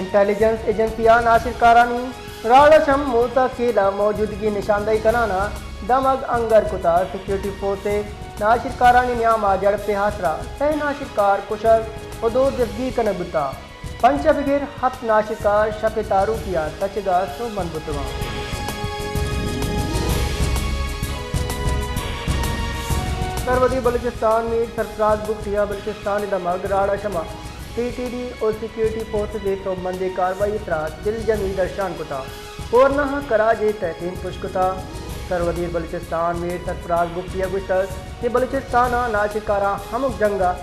Intelligence agency ءَ ناشرکارانی راڑ ءَ شم موسیٰ کیل ءِ موجودگی نشاندہی کنان ءَ دمگ انگر کتگ۔ سیکورٹی فورسز ناشرکارانی نیام ءَ جھڑپ ءِ ہاترا سئے ناشرکار کشگ ءُ دو دزگیر کنگ بوتگ۔ پنچ ءَ بگر ہپت ناشرکار شپ ءِ تاروکی ءَ تچگ ءَ سوبمند بوتگ انت۔ سروزیر بلوچستان میر سرفراز بگٹی ءَ بلوچستان ءِ دمگ راڑ ءَ شم ٹی ٹی ڈی ءُ سیکورٹی فورسز ءِ سوبمندیں کاروائی ءِ سرا دلجمی درشان کتگ ءُ ورنا ءَ کراج ءِ تحسین پشت کتگ۔ سروزیر بلوچستان میر سرفراز بگٹی ءَ گوشتگ کہ بلوچستان ءَ ناشرکاراں ہمک جنگ ءَ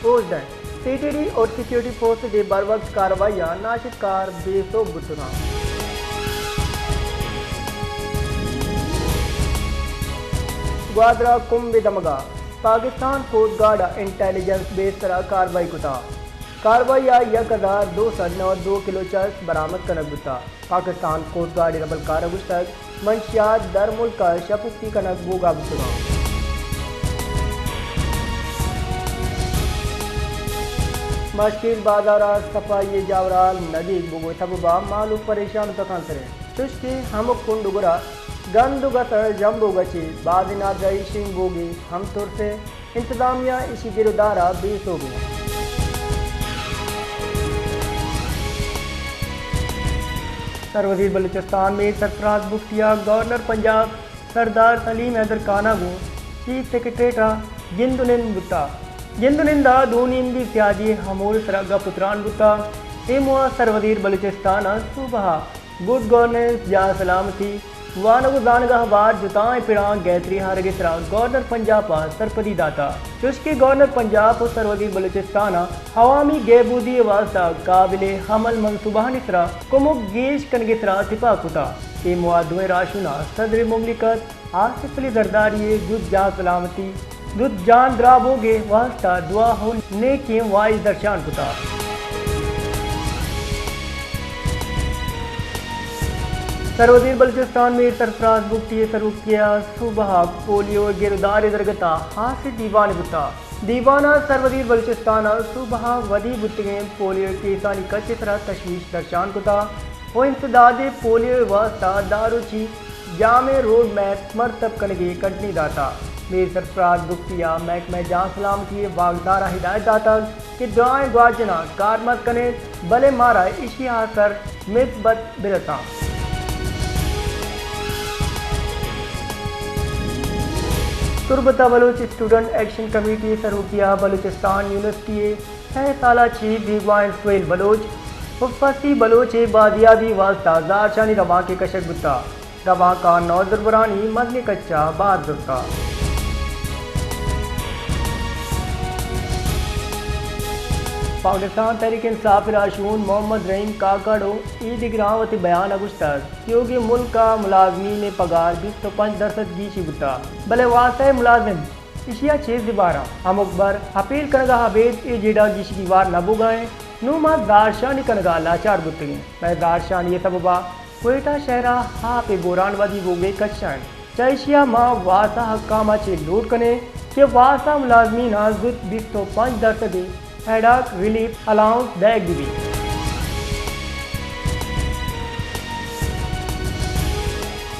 اوژ دنت۔ ٹی ٹی ڈی ءُ سیکورٹی فورسز ءِ بروقت کاروائی ءَ ناشرکار بے سوب بوتگ انت۔ گوادر ءِ کمب ءِ دمگ ءَ پاکستان کوسٹ گارڈ ءَ انٹیلیجنس بیس ءِ سرا کاروائی کتگ۔ کاروائی ءَ یک ہزار دو سد نود ءُ دو کلو چرس برآمد کنگ بوتگ۔ پاکستان کوسٹ گارڈ ءِ ربلکار ءَ گوشتگ، منشیات درملک ءَ شپوکی کنگ بوگ ءَ بوتگ انت۔ مشکیل بازار ءَ صفائی ءِ جاورال نہ دیگ بوگ ءِ سبب ءَ مھلوک پریشان ءُ تکانسر انت، چوشکہ ہمک کنڈ ءُ گور ءَ گند ءُ گسر جم بوگ ءَ چہ بازیں نادراہی شنگ بوگ ءِ ہم ترس ءَ انتظامیہ ایشی ءِ گر ءُ دار ءَ بے سوب انت۔ سروزیر بلوچستان میر سرفراز بگٹی ءَ گورنر پنجاب سردار سلیم حیدر خان ءَ گوں چیف سیکرٹریٹ ءَ گند ءُ نند بوتگ۔ گند ءُ نند ءَ دو نیمگی سیادی ءِ امور ءِ سرا گپ ءُ تران بوتگ۔ اے موہ ءَ سروزیر بلوچستان ءَ صوبہ ءَ گڈ گورننس، جان سلامتی، وانگ ءُ زانگ ءِ ہوار جتائیں پڑاں گہتری آرگ ءِ سرا گورنر پنجاب ءَ سرپدی داتگ، چوشکہ گورنر پنجاب ءُ سروزیر بلوچستان ءَ عوامی گہبودی ءِ واستہ قابل عمل منصوبہانی سرا کمک گیش کنگ ءِ سرا تپاک کتگ۔ اے موہ ءَ دوئیں راہشوناں صدر مملکت آصف علی زرداری ءِ زوت جان سلامتی، زوت جان درابوگ ءِ واستہ دعا ءُ نیکیں واہش درشان کتگ۔ سروزیر بلوچستان میر سرفراز بگٹی ءِ سروکی ءَ صوبہ ءَ پولیو ءِ گر ءُ دار ءِ درگت ءَ ہاسیں دیوانے بوتگ۔ دیوان ءَ سروزیر بلوچستان ءَ صوبہ ءَ ودی بوتگیں پولیو ءِ کیسانی کچ ءِ سرا تشویش درشان کتگ ءُ انسداد پولیو ءِ واستہ دار ءُ چیز جامع روڈ میپ مرتب کنگ ءِ کڈنی داتگ۔ میر سرفراز بگٹی ءَ محکمہ جان سلامتی ءِ واکداراں ہدایت داتگ کہ درائیں گواچناں کارمرز کن انت، بلے مارا ایشی ءَ سر مثبت بہ رساں۔ تربت ءَ بلوچ اسٹوڈنٹ ایکشن کمیٹی ءِ سروکی ءَ بلوچستان یونیورسٹی ءِ سئے سال ءَ چہ بیگواہیں سہیل بلوچ ءُ فصیح بلوچ ءِ بازیابی ءِ واستہ زہرشانی روانکے کشگ بوتگ۔ روانک ءَ نودربرانی مزنیں کچ ءَ بار زرتگ۔ پاکستان تحریک انصاف ءِ راہشون محمد رحیم کاکڑ ءُ اے دگراں وتی بیان ءَ گوشتگ، تیوگیں ملک ءِ ملازمین ءِ پگار بیست ءُ پنچ درسد گیشی بوتگ، بلے واسطہ ءِ ملازم ایشی ءَ چہ زبہر انت۔ ہمک بر اپیل کنگ ءَ ابید اے جیڑہ گیشگی وار نہ بوگ ءَ انت۔ نوں ما زہرشانی کنگ ءَ لاچار بوتگیں۔ مئے زہرشانی ءِ سبب ءَ کوئٹہ شہر ءَ آپ ءِ بحران ودی بوگ ءِ کش ءَ انت۔ چہ ایشی ءَ ما واسا حکام ءَ چہ لوٹ کنیں کہ واسا ملازمین ءَ زوت بیست ءُ پنچ درسد ءِ ایڈاک ریلیف الاؤنس دئیگ بہ بیت۔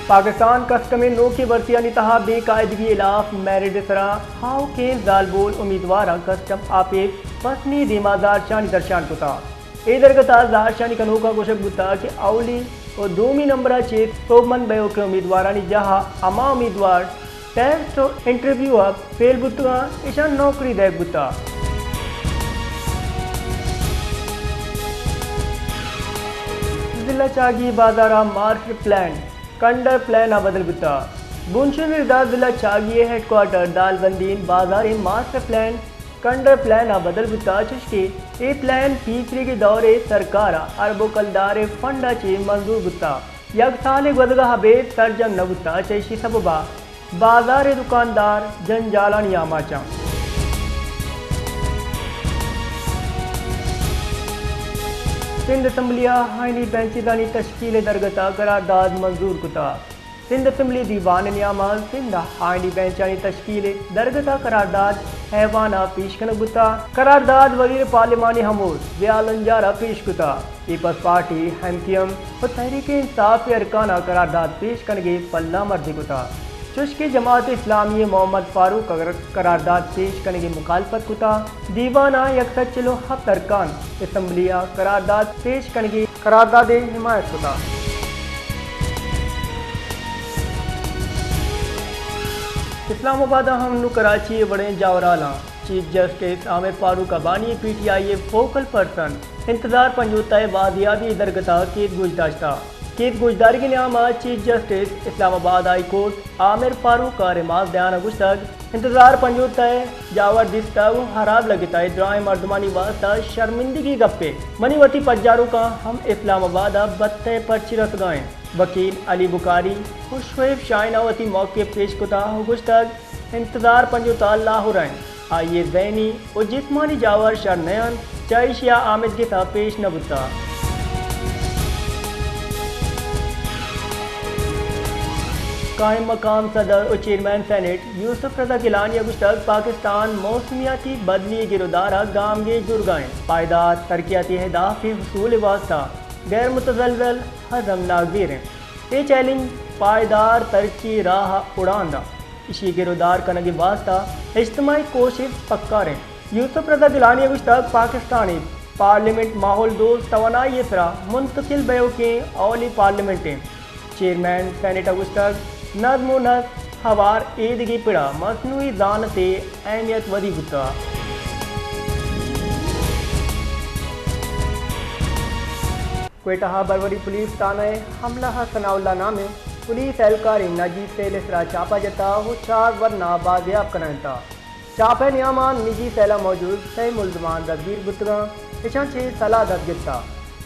پاکستان کسٹم ءِ نوکیں بھرتیانی تہا بے قاعدگی ءِ ہلاپ میرٹ ءِ سرا آؤکیں زالبول امیدواراں کسٹم آپیس پسنی ءِ دیما زہرشانی درشان کتگ۔ اے درگت ءَ زہرشانی کنوکاں گوشگ بوتگ کہ اولی ءُ دومی نمبر ءَ چہ سوبمند بئیوکیں امیدوارانی جاہ ءَ ہما امیدوار ٹیسٹ ءُ انٹرویو ءَ فیل بوتگاں، ایشاں نوکری دئیگ بوتگ۔ ضلع چاگی بازار ءَ ماسٹر پلان کنڈر پلان ءَ بدل بوتگ۔ بنشن ءِ ردا ضلع چاگی ءِ ہیڈ کوارٹر دالبندین بازار ءِ ماسٹر پلان کنڈر پلان ءَ بدل بوتگ، چوشکہ اے پلان پیسریگیں دور ءِ سرکار ءَ ارب ءُ کلدار ءِ فنڈ ءَ چہ منظور بوتگ۔ یک سالے گوزگ ءَ ابید سرجم نہ بوتگ، چہ ایشی سبب ءَ بازار ءِ دکاندار جنجالانی آماچ انت۔ سندھ اسمبلی ءَ آئینی بینچزانی تشکیل ءِ درگت ءَ قرارداد منظور کتگ۔ سندھ اسمبلی دیوان ءِ نیام ءَ سندھ ءِ آئینی بینچانی تشکیل ءِ درگت ءَ قرارداد ایوان ءَ پیش کنگ بوتگ۔ قرارداد وزیر پارلیمانی امور ضیاء لنجار ءَ پیش کتگ۔ Peoples Party, M Q M ءُ تحریک انصاف ءِ ارکان ءَ قرارداد پیش کنگ ءِ پلہ مردی کتگ۔ چوشکہ جماعت اسلامی ءِ محمد فاروق ءَ قرارداد پیش کنگ ءِ مخالفت کتگ۔ دیوان ءِ یک سد چل ءُ ہپت ارکان اسمبلی ءَ قرارداد پیش کنگ ءِ قرارداد ءِ حمایت کتگ۔ اسلام آباد ءَ ہم نوں کراچی ءِ وڑیں جاور ہالاں۔ چیف جسٹس عامر فاروق ءَ بانی پی ٹی آئی ءِ فوکل پرسن انتظار پنجوتہ ءِ بازیابی ءِ درگت ءَ کیس گوشداشتہ۔ کیس گوشدارگ ءِ نیام ءَ چیف جسٹس اسلام آباد ہائی کورٹ عامر فاروق ءَ ریمانڈ دیان ءَ گوشتگ، انتظار پنجوتہ ءِ جاور دیستگ ءُ ہراب لگتہ ءُ درائیں مردمانی واستہ شرمندگی گپے۔ منی وتی پجاروکاں ہم اسلام آباد ءَ بتہ پرچی رسگا انت۔ وکیل علی بخاری ءُ شعیب شاہین ءَ وتی موقف پیش کتہ ءُ گوشتگ، انتظار پنجوتہ لاہور ءَ انت۔ آئی ءِ ذہنی ءُ جسمانی جاور شر نہ انت، چہ ایشی ءَ آمدگس ءَ پیش نہ بوتگ۔ قائم مقام صدر ءُ چیئرمین سینیٹ یوسف رضا گیلانی ءَ گوشتگ، پاکستان موسمیاتی بدلی ءِ گرودار ءَ گامگیج زورگا انت، پائیدار ترقیاتی اہداف ءِ حصول ءِ واستہ غیر متزلزل عزم ناگزیر انت۔ اے چیلنج پائیدار ترقی ءِ راہ ءَ اڑاند انت۔ ایشی ءِ گرودار کنگ ءِ واستہ اجتماعی کوشست پکار انت۔ یوسف رضا گیلانی ءَ گوشتگ، پاکستان ءِ پارلیمنٹ ماحول دوست توانائی ءِ سرا منتقل بئیوکیں اولی پارلیمنٹ انت۔ چیئرمین سینیٹ ءَ گوشتگ، نظم ءُ نسق ہوار ایدگہ پڑ ءَ مصنوعی ذہانت ءِ اہمیت ودی بوتگ۔ کوئٹہ ءَ بروری پولیس تھانہ ءِ حملہ ءَ ثناء اللہ نامیں پولیس اہلکارے نجی سیل ءِ سرا چاپہ جتہ ءُ چار ورنا بازیاب کنائینتہ۔ چاپہ ءِ نیام ءَ نجی سیل ءَ موجود سئے ملزمان دزگیر بوتگاں، اشاں چہ سلاہ دست گپتہ۔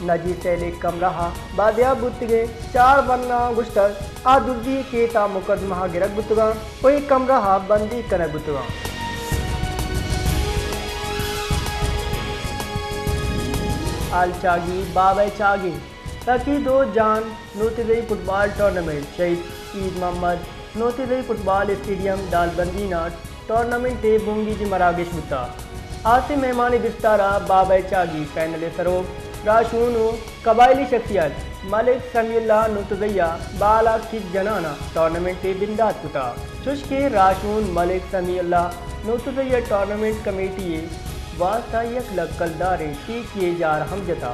نجی سیل ءِ کمرہ ءَ بازیاب بوتگیں چار ورنا گوشتگ، آ دزی ءِ کیت ءَ مقدمہ ءَ گرگ بوتگاں ءُ اے کمرہ ءَ بندیگ کنگ بوتگاں۔ آل چاگی، بابئے چاگی، سکی دو جان نوتزئی فٹبال ٹورنامنٹ، شہید عید محمد نوتزئی فٹبال اسٹیڈیم ڈالبندین ءَ ٹورنامنٹ ءِ بنگیجی مراگش بوتہ۔ آسے مہمانی بستار ءَ بابئے چاگی پینل ءِ سروک راہشون ءُ قبائلی شخصیت ملک سمیع اللہ نوتزئی ءَ بال ءَ کک جنان ءَ ٹورنامنٹ ءِ بندات کتہ۔ چوشکہ راہشون ملک سمیع اللہ نوتزئی ءَ ٹورنامنٹ کمیٹی ءِ واستہ یک لک کلداریں ٹیکی ءِ جار ہم جتہ۔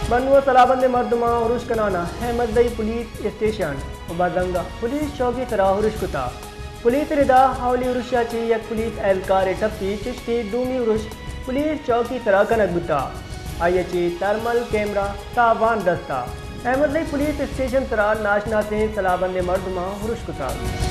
بنو ءَ سلاہ بند ءِ مردماں ارش کنان ءَ احمد زئی پولیس اسٹیشن ءُ بزنگہ پولیس چوکی ءِ سرا ارش کتہ۔ پولیس ءِ ردا اولی ارش ءَ چہ یک پولیس اہلکارے ٹپی، چشکہ دومی ارش پولیس چوکی ءِ سرا کنگ بوتہ۔ آئی ءَ چہ تھرمل کیمرہ تاوان رستہ۔ احمد زئی پولیس اسٹیشن ءِ سرا ناشناسیں سلاہ بند ءِ مردماں ارش کتگ۔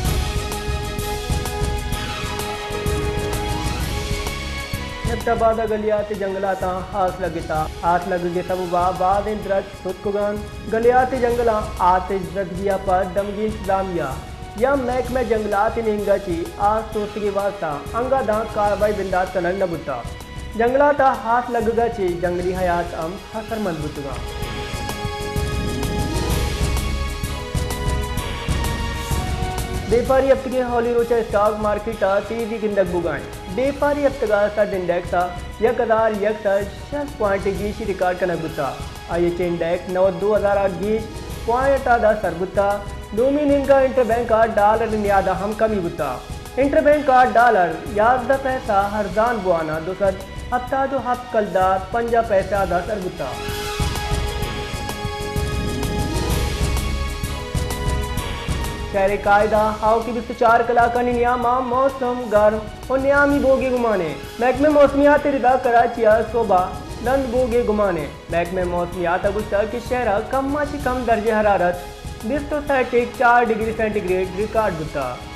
ایبٹ آباد ءَ گلیات ءِ جنگلاتاں آس لگتہ۔ آس لگگ ءِ سبب ءَ بازیں درچک ستکگ انت۔ گلیات ءِ جنگلاں آتش زدگی ءَ پد دمگی انتظامیہ یا محکمہ جنگلات ءِ نیمگ ءَ چہ آس سوتگ ءِ واستہ انگہ داں کاروائی بندات کنگ نہ بوتہ۔ جنگلات ءَ آس لگگ ءَ چہ جنگلی حیات ہم خطرمند بوتگاں۔ بیپاری ہفتگے اولی روچ ءَ اسٹاک مارکیٹ ءَ تیزی گندگ بوگا انت۔ بیپاری ہفتگ ءَ سد انڈیکس ءَ یک ہزار یک سد شست پوائنٹ گیشی ریکارڈ کنگ بوتہ۔ آئی ایچ انڈیکس نود دو ہزار ءَ گیش پوائنٹ ءَ دہ سر بوتہ۔ دومی نیمگ ءَ انٹر بینک ءَ ڈالر ءِ نیاد ءَ ہم کمی بوتہ۔ انٹر بینک ءَ ڈالر یازدہ پیسہ ارزان بوان ءَ دو سد ہپتاد ءُ ہپت کلدار پنجاہ پیسہ ءَ دہ سر بوتہ۔ شہر ءِ قاعدہ، آؤکیں بیست ءُ چار کلاکانی نیام ءَ موسم گرم ءُ نیامی بوگ ءِ گمان انت۔ محکمہ موسمیات ءِ ردا کراچی ءَ سہب ءَ رند بوگ ءِ گمان انت۔ محکمہ موسمیات ءَ گوشتگ کہ شہر ءَ کم ءَ چہ کم درجہ حرارت بیست ءُ سئے ٹک چار ڈگری سینٹی گریڈ ریکارڈ بوتگ۔